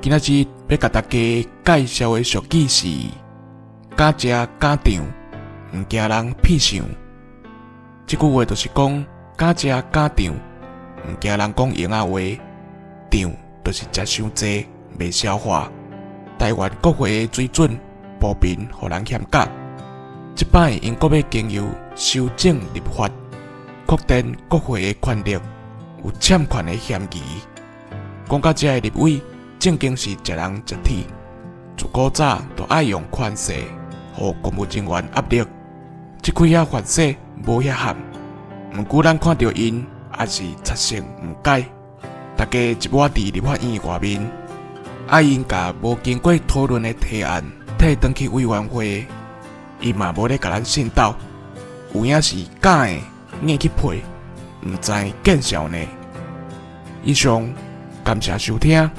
今仔日欲共大家介紹的俗語是：敢食敢漲，毋驚人屁想。這句話就是講，敢食敢漲，毋驚人講閒仔話。漲就是食傷濟，袂消化。台灣國會的水準普遍予人嫌假。這擺英國欲經由修正立法，擴展國會的權力，有攕權的嫌疑。講到這的立委，正經是食人食鐵，自古早就愛用權勢，予公務人員壓力。這幾仔法勢無遐悍，毋過咱看著𪜶也是賊性毋改。大家一抹佇立法院外面，愛𪜶共無經過討論的提案退轉去委員會，伊嘛無咧共咱信鬥，有影是敢會硬去批，毋知見笑呢。以上，感謝收聽。